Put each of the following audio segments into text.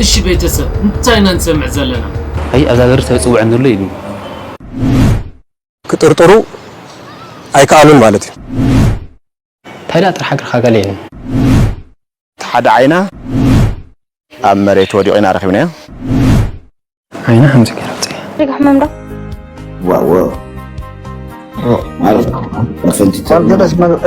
እሺ ቤተሰብ እንታይ ኢና ንሰምዕ ዘለና? ኣይ ኣብዛ ሃገር ሰብ ይፅውዐኒ ኣሎ ኢሉ። ክጥርጥሩ ኣይከኣሉን ማለት እዩ። እንታይ ደኣ ጥራሕ እግርኻ ገለ ኢሉ። ሓደ ዓይና ኣብ መሬት ወዲቑ ኢና ረኺብናዮ። ዓይና ከምዚ ገይራ ኣውፅያ። ሪጋ ሕመም ዶ? ዋዎ ማለት ነው።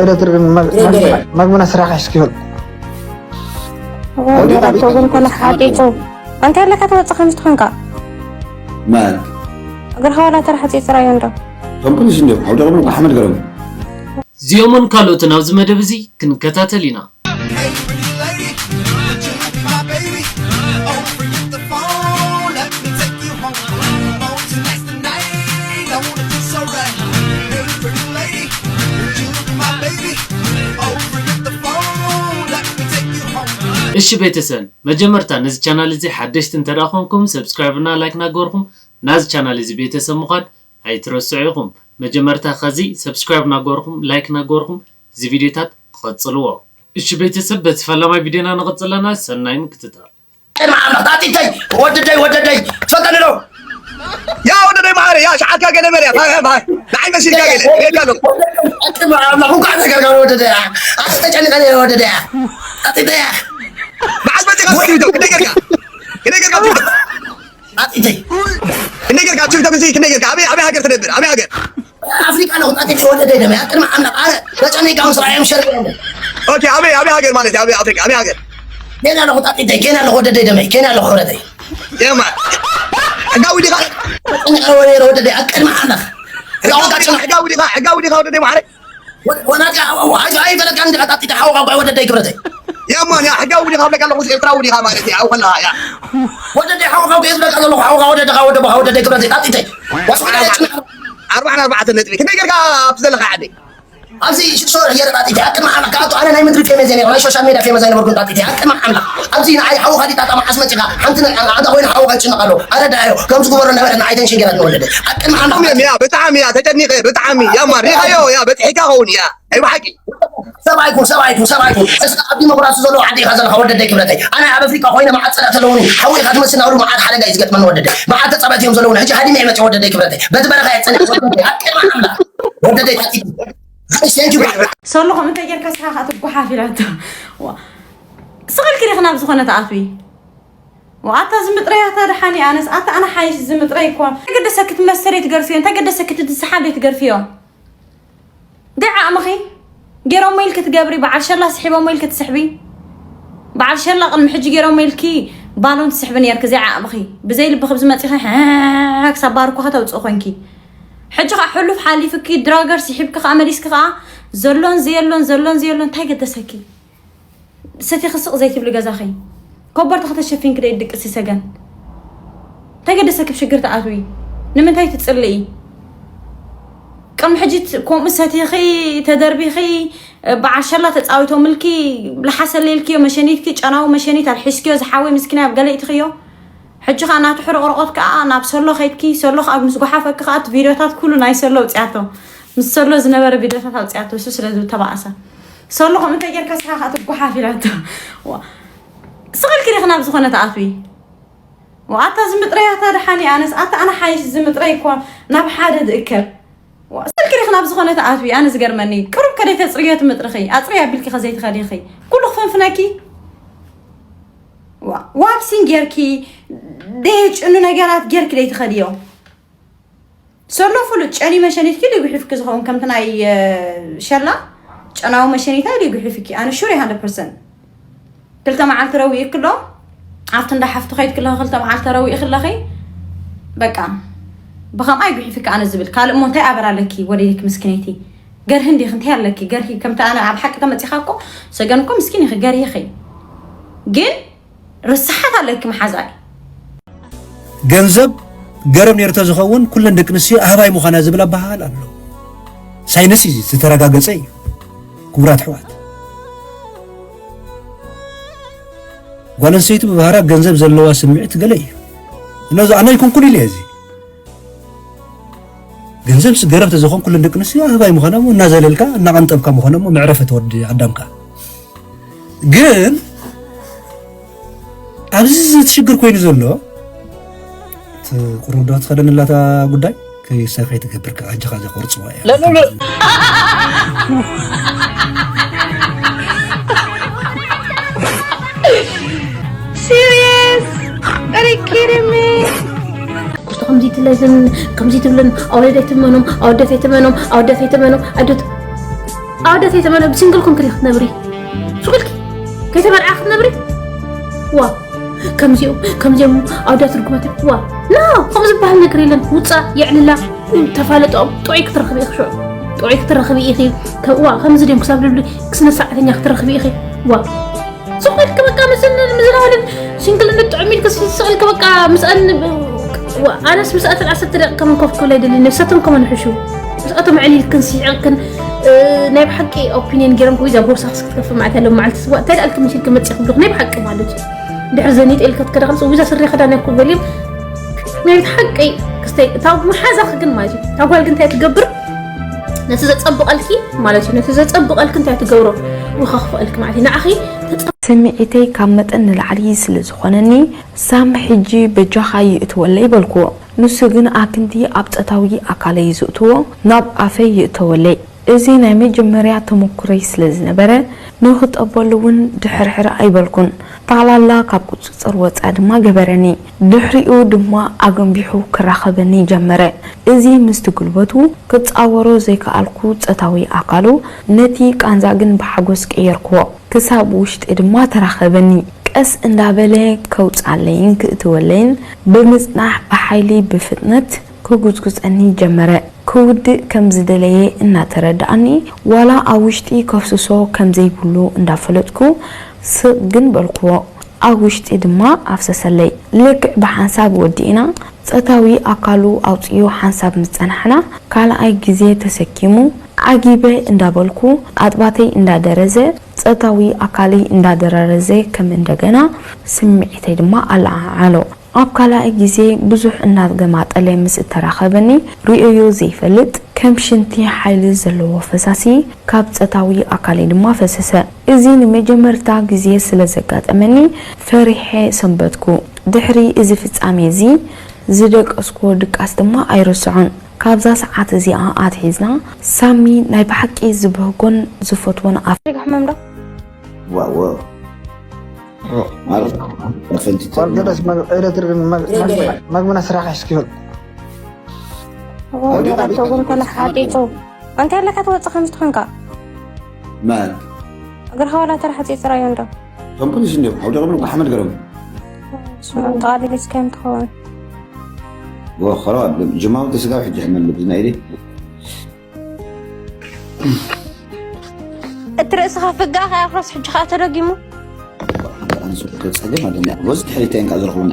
ኤሌክትሪክ መግብና ስራሕ እስኪበል ወንጀላቸው ግን ኮነ ሓቂቁ ኣንተ ያለካ ተወፅእ ከምዚ ትኾንካ ማን እግርኻ ዋላ ተረሓፂ ፅራዮ እንዶ ከም ፖሊስ እንዲዮም ኣብ ደቕሙ ኣሕመድ ገረሙ እዚኦምን ካልኦትን ኣብዚ መደብ እዚ ክንከታተል ኢና። እሺ ቤተሰብ መጀመርታ ነዚ ቻናል እዚ ሓደሽቲ እንተደኣ ኮንኩም ሰብስክራይብ እና ላይክ ናገርኩም ናዚ ቻናል እዚ ቤተሰብ ምዃን ኣይትረስዑ ኢኹም። መጀመርታ ከዚ ሰብስክራይብ ናገርኩም ላይክ ናገርኩም እዚ ቪዲዮታት ክቐጽልዎ። እሺ ቤተሰብ በቲ ፈላማይ ቪዲዮና ንቐጽለና ሰናይ ምክትታል። ቅድሚ ኣምላኽ ጣጢተይ ወደደይ ወደደይ ፈጠንሎ ያ ወደደይ ማዕረ ያ ሸዓትካ ገለ መርያ ባይ ባይ ንዓይ መሲልካ ገለ ጌርካ ኣሎ ቅድሚ ኣምላኽ እንኳዕ ተገርጋሪ ወደደያ ኣስተጨንቀኒ ወደደያ ጣጢተያ መዓስ መፂኻ ስቱዲዮ ክንደይ ጌርካ ክንደይ ጌርካ ቲክቶክ ጣጢተይ ክንደይ ጌርካ ቲክቶክ እዚ ክንደይ ጌርካ ኣበይ ኣበይ ሃገር ትነብር ኣበይ ሃገር ኣፍሪቃ ኣለኹ ጣጢተይ ወደደይ ደመያ ቅድሚ ኣምላኽ ኣረ ተጨኒቃ ምስ ረኣዮም ሸር ኦኬ ኣበይ ኣበይ ሃገር ማለት ኣበይ ኣፍሪቃ ኣበይ ሃገር ኬንያ ኣለኹ ጣጢተይ ኬንያ ኣለኹ ወደደይ ደመይ ኬንያ ኣለኹ ሕብረተይ የማ ሕጋዊ ዲኻ ተጨኒቀ ወደ ወደደይ ኣብ ቅድሚ ኣምላኽ ሕጋዊ ዲኻ ሕጋዊ ዲኻ ወደደይ ማዕረ ወላካ ኣይፈለጥካን ዲኻ ጣጢተይ ሓውኻ ጓይ ወደደይ ክብረተይ የማ ያ ሕጋዊ ዲኻ ብለካ ኣለኹ ኤርትራዊ ዲኻ ማለት እዩ ኣው ከለኻ ያ ወደደይ ሓውኻ ጓይ ዝብለካ ዘለኹ ሓውኻ ወደደኻ ወደቦኻ ወደደይ ክብረተይ ጣጢተይ ዋስኩዳ ኣርባዓን ኣርባዕተ ነጥቢ ክንደይ ጌርካ ኣብቲ ዘለኻ ዓዲ ኣብዚ ሽሶ የረጣጢ ኣቅድሚ ዓመት ከኣቱ ኣነ ናይ ምድሪ ፌመ ዘይነበርኩ ናይ ሶሻል ሜድያ ፌመ ዘይነበርኩ ጣጢ ኣቅድሚ ዓመት ኣብዚ ንዓይ ሓውኻ ዲጣጣ መዓስ መፂኻ ሓንቲ ኣንታ ኮይነ ሓውኻ ይጭነቕ ኣሎ ኣረ ዳዮ ከምዚ ግበሮ ነበረ ንዓይ ተንሽን ገይራ ንወለደ ኣቅድሚ ዓመት ያ ብጣዕሚ እያ ተጨኒቐ ብጣዕሚ ያማ ሪኻዮ ያ በፅሒካ ኸውን እያ ናይ ብሓቂ ሰብኣይኩ ሰብኣይኩ ሰብኣይኩ እስካ ኣብ ዲሞክራሲ ዘለዎ ዓዲ ኢኻ ዘለካ ወደደይ ክብረተይ ኣነ ኣብ ኣፍሪቃ ኮይነ መዓት ፀላእቲ ኣለውኒ ሓዊ ኢኻ ትመስል ናብሩ መዓት ሓደጋ እዩ ዝገጥመኒ ወደደይ መዓት ተፃባእቲ እዮም ዘለውኒ ሕጂ ሃዲመ እየ መፅእ ወደደይ ክብረተይ በቲ በረኻ እየ ፀኒሐ ወደደይ ኣቅድሚ ዓመት ወደደይ ጣጢ ሶሎ ከምኡ እንታይ ጌርካ ስኻ ከዓ ትጓሓፍ ኢላቶ። ዋ። ስቕ ኢልኪ ዲኺ ናብ ዝኾነ ትኣትዊ? ዋ፣ ኣታ ዝምጥረይ ኣታ ደሓን እየ ኣነስ፣ ኣታ ኣነ ሓይሽ ዝምጥረይ እኳ። እንታይ ገደሰኪ እቲ መሰለይ ትገርፍዮ? እንታይ ገደሰኪ እቲ ዝሰሓብ ዘይትገርፍዮ? እንታይ ዓቕምኺ? ገይሮሞ ኢልኪ ትገብሪ፣ በዓል ሸላ ስሒቦሞ ኢልኪ ትስሕቢ? በዓል ሸላ ቅድሚ ሕጂ ገይሮሞ ኢልኪ ባሎን ትስሕቢ ነይርኪ፣ ዘይዓቕምኺ። ብዘይ ልብኺ ኣብዚ መፂኺ፣ ክሳብ ባርኮኻ ተውፅኢ ኮንኪ። ሕጂ ኸዓ ሕሉፍ ሓሊፉኪ ድራገር ስሒብኪ ኸዓ መሊስኪ ኸዓ ዘሎን ዘየሎን ዘሎን ዘየሎን እንታይ ገደሰኪ? ሰቲኺ ስቕ ዘይትብሊ ገዛኺ ኮበርትኺ ተሸፊንኪ ደይ ድቅሲ ሰገን እንታይ ገደሰኪ ብሽግር ትኣትዊ? ንምንታይ ትጽልኢ? ቅድሚ ሕጂ ከምኡ ሰቲኺ ተደርቢኺ በዓል ሸላ ተጻዊቶምልኪ ልሓሰ ለይልክዮ መሸኒትኪ ጨናዊ መሸኒት ኣልሒስክዮ ዝሓወይ ምስኪና ኣብ ገለ ኢትኽዮ ሕጂ ኸኣ ናቱ ሕርቕርቖት ከኣ ናብ ሰሎ ኸይድኪ ሰሎ ከኣ ምስ ጓሓፈኪ ከኣ እቲ ቪድዮታት ኩሉ ናይ ሰሎ ኣውጽኣቶ ምስ ሰሎ ዝነበረ ቪድዮታት ኣውጽኣቶ እሱ ስለ ዝተባእሰ ሰሎ ከም እንታይ ጌርካ ስኻ ከኣ ትጓሓፍ ኢላቶ ስቕ ኢልኪ ዲኺ ናብ ዝኾነ ትኣትዊ ኣታ ዝምጥረይ ኣታ ደሓን ኣነስ ኣታ ኣነ ሓይሽ ዝምጥረይ እኳ ናብ ሓደ ዝእከብ ስልኪ ዲኺ ናብ ዝኾነ ትኣትዊ ኣነ ዝገርመኒ ቅሩብ ከደይ ተፅርዮ ትምጥርኺ ኣፅርያ ኣቢልኪ ከዘይትኸዲ ኢኺ ኩሉ ክፍንፍነኪ ዋክሲን ጌርኪ ደየጭኑ ነገራት ጌርኪ ደይትኸድዮ ሰሎ ፍሉጥ ጨኒ መሸኒትኪ ደይጉሒፍኪ ዝኸውን ከምቲ ናይ ሸላ ጨናዊ መሸኒታ ደይጉሒፍኪ ኣነ ሹር ሃንድረድ ፐርሰንት ክልተ መዓልቲ ረዊእኪ ኣሎ ኣብቲ እንዳ ሓፍቱ ከይድኪ ኣለኺ ክልተ መዓልቲ ረዊእኺ ኣለኺ በቃ ብኸምኣ ይጉሒፍኪ ኣነ ዝብል ካልእ እሞ እንታይ ኣበር ኣለኪ ወደይኪ ምስኪነይቲ ገርሂ እንዲኺ እንታይ ኣለኪ ገርሂ ከምቲ ኣነ ኣብ ሓቂ ተመፂኻ እኮ ሰገን እኮ ምስኪን ኢኺ ገርሂ ኢኺ ግን ርስሓት ኣለኪ መሓዛይ ገንዘብ ገረብ ነይሩ ተዝኸውን ኩለን ደቂ ኣንስትዮ ኣህባይ ምዃና ዝብል ኣበሃህላ ኣሎ። ሳይንስ እዩ ዝተረጋገጸ እዩ። ክቡራት ኣሕዋት ጓል ኣንስተይቲ ብባህራ ገንዘብ ዘለዋ ስምዒት ገለ እዩ። እነዚ ኣነ ኣይኮንኩን ኢለ እዚ ገንዘብ ገረብ ተዝኾን ኩለን ደቂ ኣንስትዮ ኣህባይ ምዃና እሞ እናዘለልካ እናቐንጠብካ ምኾነ እሞ መዕረፈ ተወዲ ኣዳምካ ግን ኣብዚ እቲ ሽግር ኮይኑ ዘሎ እቲ ቁሩብ ዶ ትኸደንላታ ጉዳይ ከይሳይ ከይትገብር ከ ኣጀኻ እዛ ቆርፅዋ እያ። Serious? Are you kidding me? ክስቶ ከምዚ ትለዝን ከምዚ ትብልን ኣወለድ ኣይትመኖም ኣወደት ኣይትመኖም ኣወደት ኣይትመኖም ኣዶት ኣወደት ኣይትመኖም ብሲንግል ኮንክሪ ክትነብሪ ሱቅልኪ ከይተመርዓ ክትነብሪ ዋ ከምዚኦም ከምዚኦም ኣወዳት ርጉማት ዋ ኖ ከምኡ ዝበሃል ነገር የለን ውፃ የዕልላ ተፋለጦም ጥዑይ ክትረኽቢ ኢኺ ሽዑ ጥዑይ ክትረኽቢ ኢኺ ዋ ከምዚ ድዮም ክሳብ ልብሊ ክስነ ሰዓተኛ ክትረኽቢ ኢኺ ዋ ዝኾንክ በቃ ምስን ምዝራብን ሲንግል እንጥዑም ኢልክ ስስቕልክ በቃ ምስኣን ኣነስ ምስኣተን ዓሰርተ ደቂቃ ከመን ኮፍ ክብል ኣይደልን ነብሳቶም ከመን ሕሹ ምስኣቶም ዕሊልክን ስሒቕክን ናይ ብሓቂ ኦፒኒየን ገይሮም ከዊዛ ቦርሳ ክስክትከፍ ማለት ያለው መዓልቲ ስዋ እንታይ ደኣልክ ምሽልክ መፅእ ክብልክ ናይ ብሓቂ ማለት እዩ ድሕሪ ዘኒጠ ኢልካ ትከዳ ከልስ እዛ ስረ ክዳን እኮ በልዮም ናይ ብሓቂ ክስተይ እታ መሓዛኺ ግን ማለት እዩ እታ ጓል ግን እንታይ ትገብር ነቲ ዘፀብቐልኪ ማለት እዩ ነቲ ዘፀብቐልኪ እንታይ ትገብሮ ይኸኽፈአልኪ ማለት እዩ ንዓኺ ስምዒተይ ካብ መጠን ንላዕሊ ስለ ዝኾነኒ ሳሚ ሕጂ በጃኻ ይእትወለይ በልኩዎ። ንሱ ግን ኣክንዲ ኣብ ጸታዊ ኣካለይ ዝእትዎ ናብ ኣፈይ ይእተወለይ። እዚ ናይ መጀመርያ ተመኩሮይ ስለ ዝነበረ ንኽጠበሉ እውን ድሕርሕር ኣይበልኩን። ጠቕላላ ካብ ቁጽጽር ወጻ ድማ ገበረኒ። ድሕሪኡ ድማ ኣገንቢሑ ክራኸበኒ ጀመረ። እዚ ምስቲ ጉልበቱ ክጻወሮ ዘይከኣልኩ ጸታዊ ኣካሉ ነቲ ቃንዛ ግን ብሓጎስ ቀየርክዎ። ክሳብ ውሽጢ ድማ ተራኸበኒ። ቀስ እንዳበለ ከውጻለይን ክእትወለይን ብምጽናሕ ብሓይሊ ብፍጥነት ክጉጽጉጸኒ ጀመረ። ክውድእ ከም ዝደለየ እናተረድኣኒ ዋላ ኣብ ውሽጢ ከፍስሶ ከም ዘይብሉ እንዳፈለጥኩ ስቕ ግን በልክዎ። ኣብ ውሽጢ ድማ ኣፍሰሰለይ። ልክዕ ብሓንሳብ ወዲእና ጸታዊ ኣካሉ ኣውጺኡ ሓንሳብ ምስ ጸናሕና ካልኣይ ግዜ ተሰኪሙ ዓጊበ እንዳበልኩ ኣጥባተይ እንዳደረዘ ጸታዊ ኣካለይ እንዳደራረዘ ከም እንደገና ስምዒተይ ድማ ኣለዓዓሎ። ኣብ ካልኣይ ግዜ ብዙሕ እናገማጠለ ምስ እተራኸበኒ ርእየዮ ዘይፈልጥ ከም ሽንቲ ሓይሊ ዘለዎ ፈሳሲ ካብ ጸታዊ ኣካለይ ድማ ፈሰሰ። እዚ ንመጀመርታ ግዜ ስለ ዘጋጠመኒ ፈሪሐ ሰንበትኩ። ድሕሪ እዚ ፍጻሜ እዚ ዝደቀስኩዎ ድቃስ ድማ ኣይርስዖን። ካብዛ ሰዓት እዚኣ ኣትሒዝና ሳሚ ናይ ብሓቂ ዝብህጎን ዝፈትዎን ኣፍ ሪጋ ሕመም ዶ ዋዎ ማለት መፈንቲት ዋልገደስ ኤሌክትሪክ መግብና ስራሕ እስኪበል ወዲቀቶ ግን ኮነ ሓጢጡ እንታይ ኣለካ ትወፅእ ከምዚ ትኾንካ ማን እግርኻ ዋላ ተራሕፂ ፅራዮ እንዶ ከም ፖሊስ እንዲዮም ኣብ ደቕብሉ ሓመድ ገረሙ ተቓሊሊስ ከም ትኸውን ወኸረዋ ጅማው ተስጋብ ሕጂ ሕመል ብዝና ኢለ እቲ ርእስኻ ፍጋእ ከኣ ክሮስ ሕጂ ከኣ ተደጊሙ ጸገም ኣለኒ በዚ ድሕሪተይ እንካ ዝረኽቡና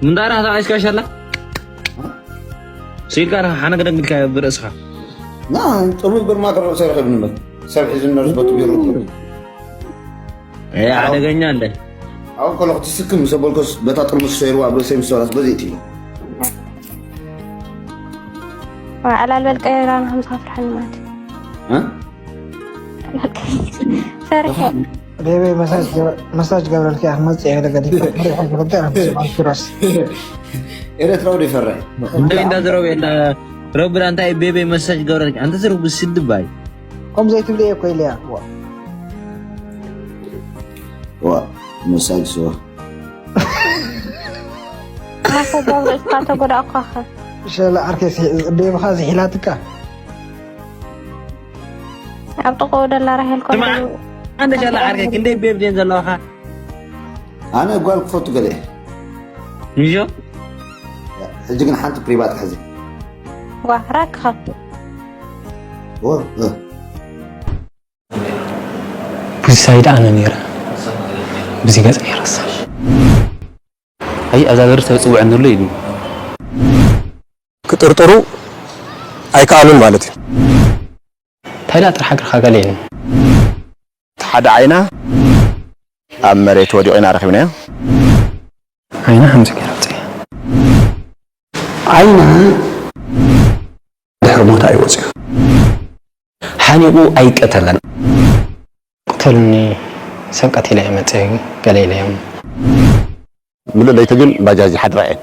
ምንዳራ ተቃሽካ ሸላ ሲልካ ሓነ ገደም ኢልካ ብርእስኻ ጥሙር ግርማ ክረእሰ ይረኽብ ንበር ሰብ ሒዙ ነርስ በቱ ቢሮ ሓደገኛ እንደ ኣብ ከሎ ክትስክም ምስ በልኮስ በታ ጥርሙስ ሰይሩ ኣብ ርእሰይ ምስ ሰራት በዚ እቲ ዕላል በል ቀይራ ንከምስኻ ፍርሐኒ ማለት ፈርሐ ቤቤ መሳጅ ገብረልካ ክትመፅእ እየ ኢለ ገዲፈ መሪሐ ክልተ ኪሮስ ኤረትራዊ ደይፈርሕ እንታይ እንዳዘረው የለ ረብዳ እንታይ ቤቤ መሳጅ ገብረልካ ኣንተ ዘረው ብስድባይ ከም ዘይትብልየ እኮ ኢለያ ዋ መሳጅ ስዋ ተጎዳእኳኸ ሸለ ዓርከይ ቤብኻ ዝሒላትካ ኣብ ጥቕኡ ደላ ራሄል ኮ ኣንተ ሸለ ዓርከይ ክንደይ ቤብ ድየን ዘለዋኻ ኣነ ጓል ክፈቱ ገለ ምሾ ሕጂ ግን ሓንቲ ፕሪቫት ሕዚ ዋ ራክኻ ብዚ ሳይድ ኣነ ነይረ ብዚ ገጽ ነይረ እሳ ኣይ ኣብዛ ገር ሰብ ጽውዐኒ ኣሎ ኢሉ ክጥርጥሩ ኣይከኣሉን ማለት እዩ። እንታይ ደኣ ጥራሕ እግርኻ ገለ ኢሉ ሓደ ዓይና ኣብ መሬት ወዲቑ ኢና ረኺብናዮ። ዓይና ሓምዚ ገይራ ኣውፅያ ዓይና ድሕሪ ሞታ እዩ ወፂኡ። ሓኒቑ ኣይቀተለን። ቅተልኒ ሰብ ቀቲለ እየ መፅእ ገለ ኢለዮም። ምሉእ ለይቲ ግን ባጃጅ ይሓድራ እየን።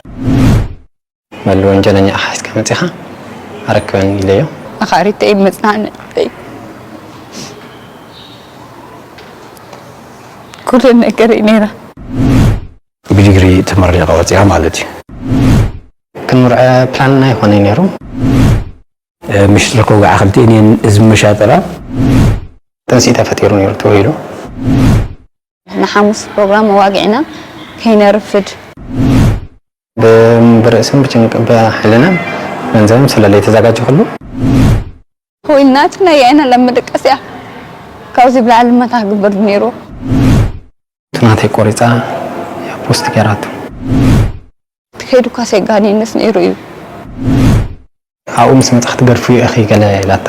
መሉ ወንጀለኛ ኣኻ ሒዝካ መፂኻ ኣረክበኒ ኢለዮ። ኣኻሪተይ መፅናዕንዕተይ ኩሉ ነገር እዩ ነይራ። ብዲግሪ ተመሪቐ ወፂኣ ማለት እዩ። ክንምርዐ ፕላንና ይኾነ ነይሩ። ምሽጥር ከውግዓ ክልቲኤን እየን ዝመሻጠራ። ጥንሲ ተፈጢሩ ነይሩ ተባሂሉ። ንሓሙስ ፕሮግራም ኣዋጊዕና ከይነርፍድ ብርእስን ብጭንቅ ብሕልናን ገንዘብን ስለለይ ተዘጋጀ ኩሉ። ኮይናት ናይ ዓይና ለመደቀስያ ካብዚ ብላዕሊ መታ ክግበር ነይሩ። ትናተይ ቆሪፃ ፖስት ገይራቶ። ትከይዱ ካሴጋኒንስ ነይሩ እዩ። ኣብኡ ምስ መፃ ክትገድፉ እዩ እኺ ገለ ኢላታ።